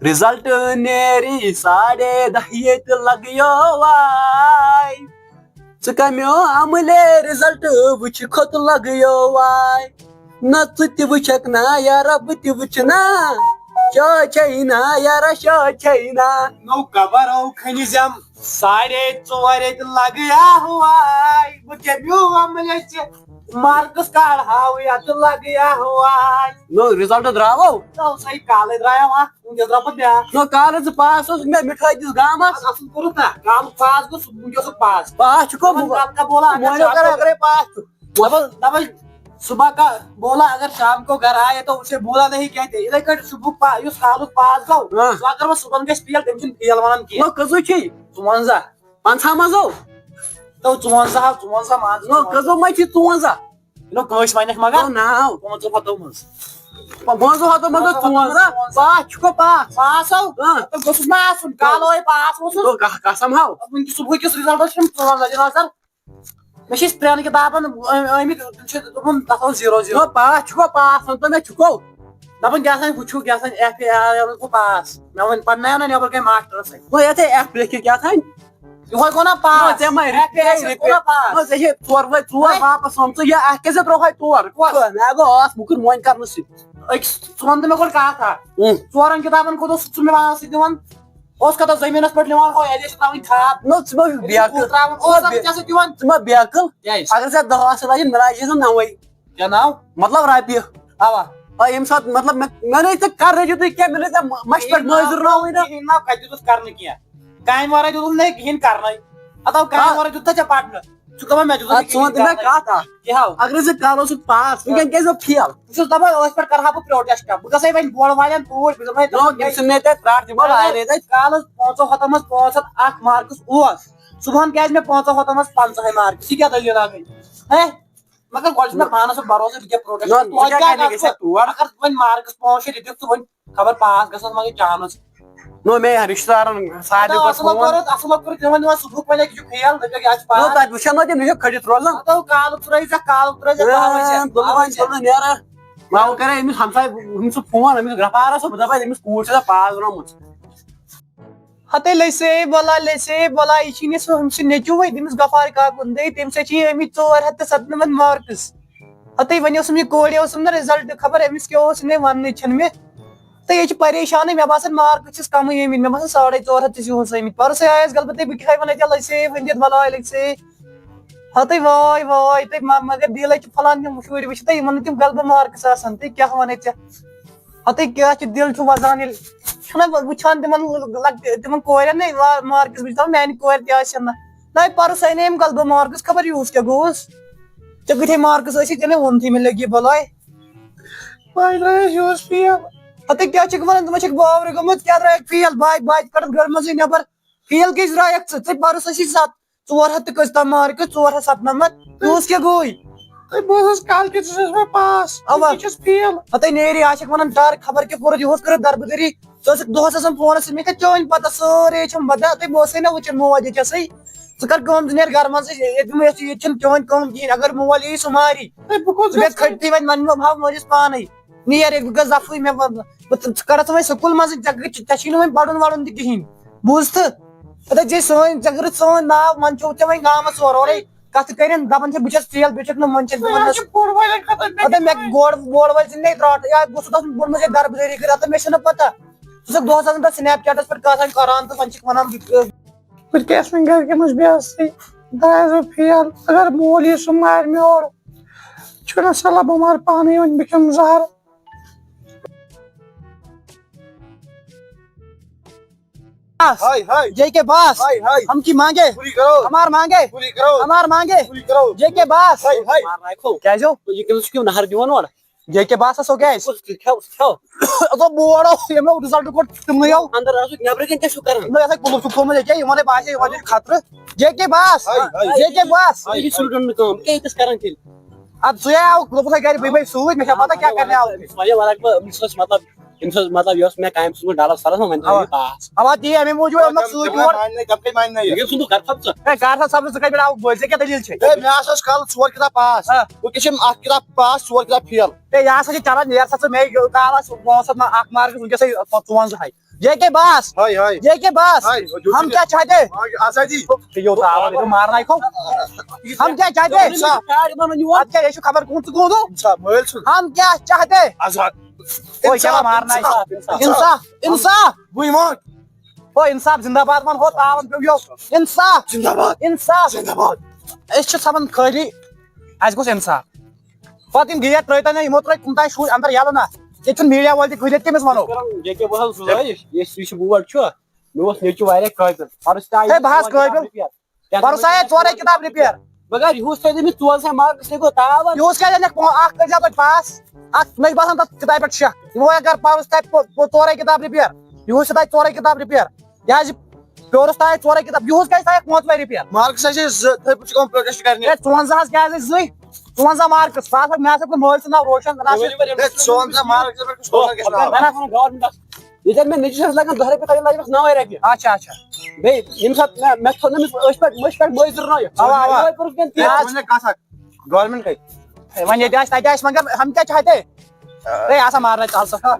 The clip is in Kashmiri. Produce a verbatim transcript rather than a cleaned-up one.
رِزلٹ نیری ساڑے دہ ییٚتہِ لگیو واے۔ ژٕ کمیو عملے رِزلٹ وٕچھِ کھوٚت لگیو واے۔ نہ ژٕ تہِ وٕچھکھ نا یارا بہٕ تہِ وٕچھِ نا۔ شا چھے نا یارا شا چھے نا۔ نو خبر او کھنہِ زٮ۪م ساڑے ژور ییٚتہِ لگیا ہواے۔ بہٕ کمیو عملے ژےٚ مارکس کاڑ ہاو یتھ لگیا ہواے۔ نو رِزلٹ درٛاوو۔ تو سہی کالے درٛایو اکھ۔ وٕنکیٚس درٛاو پتہٕ بیٛاکھ۔ نو کالہٕ ژٕ پاس اوسُکھ مےٚ مِٹھٲے دِژ گامس۔ اَصٕل کوٚرُتھ نا؟ کالہٕ پاس گوٚو، سُہ وٕنکیٚس اوس پاس۔ پاس چھُکھ وۄنۍ گوٚمُت۔ کَتھ کَتھ بولا اگر مونیو چھُ کَران اَپٲرۍ۔ اگرے پاس چھُ۔ دَپان، دَپان، صبح کا بولا اگر شام کو گھر آئے تو اسے بولا نہیں کہتے۔ یِتھَے کٲٹھۍ صُبحُک پا-، یُس کالُک پاس گوٚو، ہاں۔ سُہ اگر وۄنۍ صُبحن گژھِ فیل، تٔمۍ چھُنہٕ فیل وَنان کینٛہہ۔ نو کٔژٕے چھِی؟ ژُوَنٛزاہ۔ پنٛژاہ منٛز ہو؟ تو ژُوَنٛزاہ، ژُوَنٛزاہ منٛز۔ نو کٔژو منٛز چھِ ژُوَنٛزاہ؟ نو کٲنٛسہِ وَنٮ۪کھ مگر۔ نو ناو۔ پانٛژو ہَتو منٛز۔ پانٛژو ہَتو منٛز گوٚو ژُوَنٛزاہ۔ پانٛژھ چھُکھو پاس۔ پاس ہو؟ اۭں۔ تہٕ گوٚژھُس نا آسُن، کالہٕ ہَے پاس اوسُس۔ گوٚو ق-، قسم ہاو۔ وٕنہِ کہِ صُبحٕکِس رِزلٹَس چھِنہٕ ژُوَنٛزاہ دِوان سَر۔ مےٚ چھِ یِتھ ترٛٮ۪ن کِتابَن آمٕتۍ، تِم چھِ دوٚپُن تَتھ اوس زیٖرو زیٖرو۔ نو پاس چھُکھو پاس، وَن تہٕ مےٚ چھُکھو۔ دَپان کیٛاہ تام ہُہ چھُ، کیٛاہ تام ایف اے آر ایل گوٚو پاس۔ مےٚ وَنہِ پَرناونہ نٮ۪بر کَنہِ ماسٹرَس سۭتۍ۔ گوٚو یَتھ ہے ایف لیکھِتھ کیٛاہ تام۔ یِہوٚے گوٚو نا پاس۔ نہ، ژےٚ ما ایف اے آر ایل گوٚو نا پاس۔ نہ، ژےٚ چھے ژور وٲے ژور ہے۔ واپس آمژٕ، یا اَتھ کیٛاہ ژےٚ ترٛووہَے تور؟ کۄس؟ مےٚ گوٚو ٲس مُکُر مۄنۍ کَرنہٕ سۭتۍ۔ أکِس، ژٕ وَن تہٕ مےٚ گۄڈٕ کَتھ اَکھ۔ اۭں۔ ژورَن کِتابَن کوٗتاہ اوسُکھ ژٕ مےٚ وَنان سۭتۍ دِوان؟ اوس کَتھ زٔمیٖنَس پٮ۪ٹھ نِوان، ہُہ ییٚلہِ ٲسۍ ترٛاوٕنۍ کھاد۔ نہ، ژٕ ما چھُکھ بیکٕل؟ ترٛاوان، اوس ژٕ ما اَتھ بے-، ژےٚ سۭتۍ دِوان؟ ژٕ ما بیکٕل؟ کیٛازِ؟ اگر ژےٚ دَہ آسہٕ لَگن، مےٚ لَگہِ نَوَے۔ کیٛاہ ناو؟ مطلب رۄپیہِ۔ اَوا۔ آ، ییٚمہِ ساتہٕ، مطلب، مےٚ، مےٚ نَے ژےٚ کَرنَے دیُتُے کینٛہہ، مےٚ نَے ژےٚ مَشہِ پٮ۪ٹھ کِہیٖنۍ ناو، مٲنزُر ناوٕے نہ۔ کِہیٖنۍ ناو، کَتہِ دیُتُتھ کَرنہٕ کینٛہہ؟ کامہِ وَرٲے دیُتُتھ نَے کِہیٖنۍ کَرنَے۔ اَدٕ کامہِ آ۔ وَرٲے دیُتُتھ نہ ژےٚ پَرنہٕ۔ ژٕ کَمہِ مےٚ دیُتُتھ آ، نہٕ ژٕ وَن کِہیٖنۍ تہٕ مےٚ کَرنَے۔ کَتھ اَکھ۔ کیٛاہ ہاو؟ اگر ژٕ کالہٕ اوسُکھ پاس، وٕنکٮ۪ن کیٛازِ گوٚو فیل؟ بہٕ چھُس دَپان، أتھۍ پٮ۪ٹھ کَرٕ ہا بہٕ پرٛوٹٮ۪سٹ۔ بہٕ گژھٕ ہا وۄنۍ بۄڑ والٮ۪ن توٗرۍ، بہٕ دَپہٕ ہا، نو، تِم چھِنہٕ مےٚ تَتہِ ترٛٹھ دِوان، اگر آیہِ نَے تَتہِ۔ کالَس پانٛژو ہَتو منٛز پانٛژھ ہَتھ اَکھ مارکٕس اوس، صُبحَن کیٛازِ مےٚ پانٛژو ہَتو منٛز پنٛژاہَے مارکٕس؟ یہِ کیٛاہ دٔلیٖلہ گٔے؟ ہے؟ مگر گۄڈٕ چھُ مےٚ پانَس پٮ۪ٹھ بھروسہٕ، بہٕ کیٛاہ پرٛوٹٮ۪سٹ نہ، کرٕ؟ ژٕ کیٛاہ توتہِ کَرنہِ اگر گژھِ ژٕ، تور؟ اگر وۄنۍ مارکٕس پانٛژھ شےٚ دِتِکھ ژٕ وۄنۍ خبر پاس گژھنَس مگر چانٕس۔ نو، مےٚ رِشتہٕ دارَن سارنٕے نہ، کوٚر اَصٕل فون۔ کوٚرُتھ، اَصٕل کوٚرُتھ، تِمَن دِوان صُبحُک وۄنۍ أکِس چھُ فیل، دَپٮ۪کھ یہِ حظ چھُ نو، پاس۔ تَتہِ وٕچھَن نہ تِم، یہِ چھُ کھٔٹِتھ روزان۔ نہ، تَو کالُک ترٛٲیِزٮ۪کھ، کالُک ترٛٲیزٮ۪کھ، بہٕ ہاوَے ژےٚ، اۭں، بہٕ ہاوَے ژےٚ۔ تُلہٕ وۄنۍ، تُلہٕ نیرٕ۔ بہٕ ہاوٕ کَرے أمِس ہمساے، أمِس چھُ فون، أمِس گرٛپارَس، بہٕ دَپَے أمِس کوٗر چھےٚ ژےٚ پاس درٛامٕژ۔ ہتے لٔسے بلا، لٔسے بلا، یہِ چھُے نہٕ سُہ، ہُم سُہ نیٚچوٗ وۄنۍ تٔمِس غفار کاکُن، دے تٔمۍ سۭتۍ چھِ یہِ آمٕتۍ ژور ہَتھ تہٕ سَتنَمَتھ مارکٕس۔ ہتے وۄنۍ اوسُم یہِ کورِ اوسُم نہٕ رِزلٹ، خبر أمِس کیٛاہ اوس، یہِ نے وَننٕے چھَنہٕ مےٚ۔ تہٕ یہِ چھِ پریشانٕے، مےٚ باسان مارکٕس چھِس کَمٕے آمٕتۍ، مےٚ باسان ساڑے ژور ہَتھ تہِ چھِ یِہُس آمٕتۍ۔ پَرُس ہے آیَس گَلبہٕ تہٕ بہٕ کیٛاہ وَنَے ژےٚ لٔسے وۄنۍ دِتھ بَلاے لٔسے۔ ہتے واے واے، تہٕ مَ-، مگر دِل ہے چھُ پھۄلان، تِم شُرۍ وٕچھِتھ، تہٕ یِمَن نہٕ تِم غلبہٕ مارکٕس آسان، تہٕ کیٛاہ وَنَے ژےٚ؟ ہتے کیٛاہ چھُ دِل چھُ وَزان ییٚلہِ چھُنہ وٕچھان تِمَن لۄکٹہِ، تِمَن کورٮ۪ن نے وا-، مارکٕس، بہٕ چھُس دَپان میٛانہِ کورِ تہِ آسہِ ہَن نہ۔ نہ، پَرُس ہے نہٕ أمۍ غلبہٕ مارکٕس، خبر یِہُس کیٛاہ گوٚوُس۔ ژےٚ کۭتیٛاہ مارکٕس ٲسی، ژےٚ نے ووٚنتھٕے مےٚ لٔگۍ یہِ بَلاے۔ بہٕ درٛایَس یِہُس فیل۔ ہتے کیٛاہ چھِکھ وَنان، ژٕ ما چھَکھ باورٕے گوٚمُت، کیٛاہ درٛایَکھ فیل؟ بَے، بَے، کَڑَتھ گَرٕ منٛزٕے نٮ۪بَر۔ فیل کیٛازِ درٛایَکھ ژٕ؟ ژےٚ پَرُس ٲسی سَتھ ژور ہَتھ تہٕ کٔژ تام مارکٕس، ژور ہَتھ سَتنَمَتھ۔ یِہُس کیٛاہ گوٚوُے؟ تہٕ بہٕ اوسُس کالکہِ ژٕ چھُس مےٚ پاس۔ اَوا۔ بہٕ چھُس فیل۔ ہَتے نیرِ، عاشق وَنان ڈَر، خبر کیٛاہ کوٚرُتھ، یِہُس کٔرٕتھ دَربٕدٔری۔ ژٕ ٲسٕکھ دۄہَس آسان فونَس سۭتۍ، مےٚ کیٛاہ چٲنۍ پَتہ، سٲرٕے چھَم پَتہ، تہٕ بہٕ اوسُے نہ وٕچھان موج ییٚتہِ چھَسٕے۔ ژٕ کَر کٲم، ژٕ نیر گَرٕ منٛزٕے، ییٚتہِ ییٚتہِ چھَنہٕ چٲنۍ کٲم کِہیٖنۍ، اگر مول یی سُہ ماری۔ ہے، بہٕ کوٚت ژٕ بیٚیہِ گژھٕ؟ کھٔٹۍ تھٕے وۄنۍ وَنہٕ بہٕ، ہاو مٲلِس پانَے۔ نیر، بہٕ گژھٕ دَفہٕ، مےٚ وَن-، بہٕ ژٕ، ژٕ کَرَتھ وۄنۍ سکوٗل منٛزٕے، ژےٚ گٔے، ژےٚ چھُے نہٕ وۄنۍ پَرُن وَرُن تہِ کِہیٖنۍ۔ بوٗزتھٕ؟ ہَتہ ژےٚ سٲنۍ، ژےٚ کٔرٕتھ سٲنۍ ناو، وۄنۍ چھُو ژےٚ وۄنۍ گامَس اورٕ اورَے کَتھٕ کَرٮ۪ن، دَپان چھِ بہٕ چھَس فیل، بہٕ چھَکھ نہٕ وۄنۍ چھَکھ دِوان نہ۔ ہَتہ مےٚ گوڑ، بوڑ وٲلۍ سٕنٛدِ نَے درٛاٹھ، یا گوٚژھ تَتھ بوٚڑ منٛزٕے دَربٕدٔری کٔرِتھ، ہَتہ مےٚ چھَنہٕ پَتہ۔ ژٕ چھَکھ دۄہَس آسان تَتھ سنیپ چیٹَس پٮ۪ٹھ کَتھ کَران تہٕ وۄنۍ چھِکھ وَنان بہٕ، بہٕ کیٛاہ چھُس وۄنۍ گرِکٮ۪ن منٛز بے عزتی، درٛایس بہٕ فیل۔ اگر مول یی سُہ مارِ مےٚ اورٕ، چھُنہ صلاح بہٕ مارٕ پانے وۄنۍ، بہٕ کھٮ۪مہٕ زہر۔ ہاے، ہاے۔ جے کے باس۔ ہاے، ہاے۔ ہم کی مانگے۔ پوری کرو۔ ہمار مانگے۔ پوری کرو۔ ہمار مانگے۔ پوری کرو۔ جے کے باس۔ ہاے، ہاے۔ کیٛازِ ہو؟ یہِ کٔمِس چھُ نہر دِوان اورٕ؟ جے کے باس ہسا گیس۔ کھیو، کھیو۔ اَدٕ بوڑ اوس، ییٚمۍ اوس رِزلٹ کوٚر تِمنٕے یو۔ اندر آسُکھ، نیبرٕ کِنۍ کیٛاہ چھُو کران؟ نہ، یَتھ ہا کُلُف چھُ کھوٚمُت ییٚکیٛاہ، یِمن ہے باسے یِمن چھُ خطرٕ۔ جے کے باس۔ ہاے، ہاے۔ جے کے باس۔ ہاے۔ یہِ چھُ سٹوڈنٹ کٲم، کیٛاہ ییٚتِس کران تیٚلہِ؟ اَدٕ سُے آو، دوٚپُس ہے گرِ بہٕ بہٕ سۭتۍ، مےٚ چھا پتہ کیٛاہ کرنہِ آو۔ أمِس واریاہ ورق بہٕ، أمِس اوس مطلب، أمِس اوس مطلب، یہِ اوس مےٚ کامہِ سوٗزمُت ڈلس سرس منٛز، وۄنۍ تھٲیِو اَوا۔ یہِ پاس۔ اَوا، تی اَمے موٗجوٗب اوٚنمَکھ سۭتۍ یور۔ مانہِ نہٕ، تَمہِ کَتہِ مانہِ نہٕ یہِ؟ ییٚلہِ سُہ بہٕ گرٕ ژٕ۔ ہے، کر سا صبر، ژٕ کَتہِ پٮ۪ٹھ آوُکھ بٔلۍ؟ ژےٚ کیٛاہ دٔلیٖل چھے؟ ہے، مےٚ ہسا چھِ کالہٕ ژور کِتاب پاس۔ ہاں۔ وۄنۍ کیٛاہ چھِ یِم اَکھ کِتاب پاس، ژور کِتاب فیل؟ ہے، یہِ ہسا چھِ چلان، نیر سا ژٕ مے کالس پانٛژھ ہَتھ ما-، اَکھ مارکس، وٕنکیٚس ہے ژُوَنٛزاہَے۔ جے کے باس، ہاے ہاے جے کے باس، ہاے ہم کیا چاہتے ہیں؟ آزادی یہ ہوتا ہے، مارنا ہی کھو۔ ہم کیا چاہتے ہیں؟ انصاف۔ اب کیا یہ خبر کون سے کون دو؟ انصاف مٲلۍ سُنٛد۔ ہم کیا چاہتے ہیں؟ آزاد۔ وہ کیا مارنا ہے؟ انصاف۔ انصاف، انصاف، بہٕ یِمہٕ۔ وہ انصاف زندہ باد من ہو، تعاون پیو یو۔ انصاف، زندہ باد۔ انصاف۔ زندہ باد۔ أسۍ چھِ سمن خٲلی، اَسہِ گوٚژھ انصاف۔ پتہٕ یِم گیٹ ترٲیتو نہ، یِمو ترٲے کُنتام شُرۍ اندر ییٚلہٕ نہ، ییٚتہِ چھُنہٕ میٖڈیا وٲلۍ تہِ کٕہٕنۍ ییٚتہِ کٔمِس وَنو؟ ییٚکیٛاہ بہٕ حظ سُہ یُس یہِ بورڈ چھُ، مےٚ اوس نیٚچوٗ واریاہ قٲبِل۔ پَرُس تہِ آیہِ ہے، بہٕ حظ ژور کِتاب قٲبِل۔ repair۔ کیٛاہ پَرُس آیے ژورے کِتاب repair۔ مگر یِہُس تھٲے مےٚ ژور ساے مارکٕس، یہِ گوٚو تاوان۔ یِہُس کیٛازِ اَنٮ۪کھ پو-، اَکھ کٔرۍ زیو توتہِ پاس؟ اَکھ، مےٚ چھِ باسان تَتھ کِتابہِ پٮ۪ٹھ شک۔ یِمو اگر پَرُس تھایہِ پو-، پو-، ژورے کِتاب repair، یِہُس تہِ تھایہِ ژورے کِتاب repair۔ کیٛازِ پیورُس تھایَکھ ژورے کِتاب، یِہُس کیٛازِ تھایَکھ پانٛژوَے repair؟ مارکٕس اَسہِ زٕ، تھٲے پَتہٕ چھِ کٲم protest کَرنہِ۔ ہے، ژُوَنزاہَس کیٛازِ زٕے؟ ژُوَنزاہ مارکٕس، بہٕ ہسا، مےٚ ہسا کوٚر مٲلۍ سُنٛد ناو روشَن، نہ سا۔ ہے، ژُوَنزاہ مارکٕس پٮ۪ٹھ کُس protest کَران؟ گورمنٹَس، ییٚتٮ۪ن مےٚ نیٚچوِس ٲسۍ لَگان دَہ رۄپیہِ، تَتٮ۪ن لَگہِ مےٚ نَوَے رۄپیہِ۔ اچھا، اچھا۔ بیٚیہِ ییٚمہِ ساتہٕ مےٚ، مےٚ تھوٚو نہٕ أمِس أچھ پٮ۪ٹھ، مٔچھ پٮ۪ٹھ مٔزۍ زٕ رُنٲیِتھ۔ اَوا، اَوا۔ یِہوٚے کوٚرُس مےٚ ہے، تیز۔ وۄنۍ چھےٚ کَتھ اَکھ، گورمنٹ کَتہِ؟ ہے، وۄنۍ ییٚتہِ آسہِ، تَتہِ آسہِ، مگر ہم کیا چاہتے؟ ہے، آسا مارنا چاہتا۔